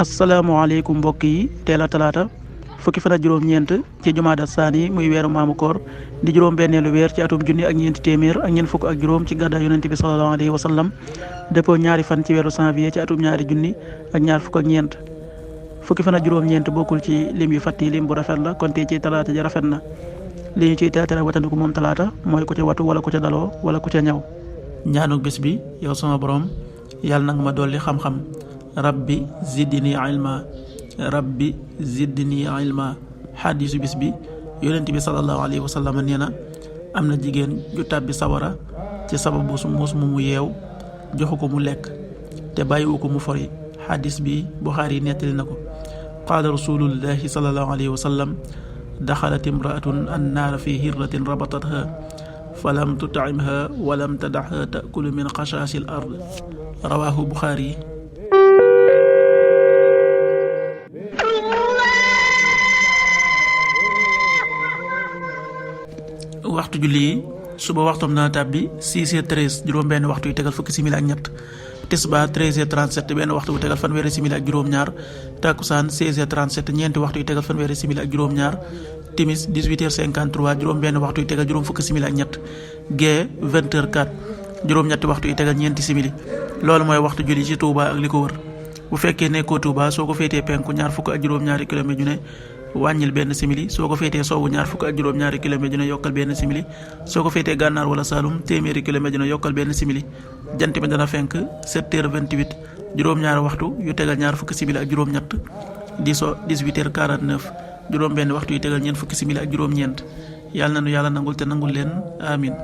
asalaamaaleykum mbokk yi teel a talaata fukki fan ak juróom-ñeent ci jumaada saani muy weeru maamu koor di juróom-benneelu weer ci atum junni ak ñeenti téeméer ak ñeent fukk ak juróom ci gàddaay yonent bi sallallahu alayhi wa sallam dëppoo ñaari fan ci weeru janvier ci atum ñaari junni ak ñaar fukk ak ñeent fukki fan ak juróom-ñeent bokkul ci lim yu fàtti lim bu rafet la kon tey ci talaata ji rafet na li ñu ciy teetere watandiku moom talaata mooy ku ca watu wala ku ca daloo wala ku ca ñaw. ñaanuk bés bi yow sama borom yàlla nag ma dolli xam-xam rabbi zidni ilma rabbi zidni ilma. xadiisu bis bi yonent bi sallallahu alayhi wa sallam nee na am na jigéen ju tàbbi sawara ci sababu su muus mu yeew joxu ko mu lekk te bàyyiwu ko mu fori. xadiis bi Buxaari nettali na ko. qaala rasulullahi sallallahu alayhi wa sallam daxalat imraatun annaara fi hirratin rabatatha falam tutcimha walam tadaxha taakulu min xashaashi l ard. rawaahu Buxaari. waxtu julli yi suba waxtoom dana tàbbi 6h13 juróom-benn waxtu yu tegal fukki simili ak ñett. tisbaar 13h37 benn waxtu bu tegal fanweeri simili ak juróom-ñaar. takkusaan 16h37 ñeenti waxtu yu tegal fanweeri simili ak juróom-ñaar. timis 18h53 juróom-benn waxtu yu tegal juróom fukki simili ak ñett. gee 20h04 juróom-ñetti waxtu yu tegal ñeenti simili. loolu mooy waxtu julli ci Touba ak li ko wër. bu fekkee nekkoo Touba soo ko féetee penku ñaar fukk ak juróom-ñaari kilomètre ju ne wàññil benn simili soo ko féetee sowwu ñaar fukk ak juróom-ñaari kilomètre ju ne yokkal benn simili soo ko féetee gànnaar wala Saalum téeméeri kilomètre ju ne yokkal benn simili. jant bi dana fenk 7h28 juróom-ñaari waxtu yu tegal ñaar fukki simili ak juróom-ñett di so 18h49 juróom-benn waxtu yu tegal ñeent fukki simili ak juróom-ñeent. yàlla na nu yàlla nangul te nangul leen amin.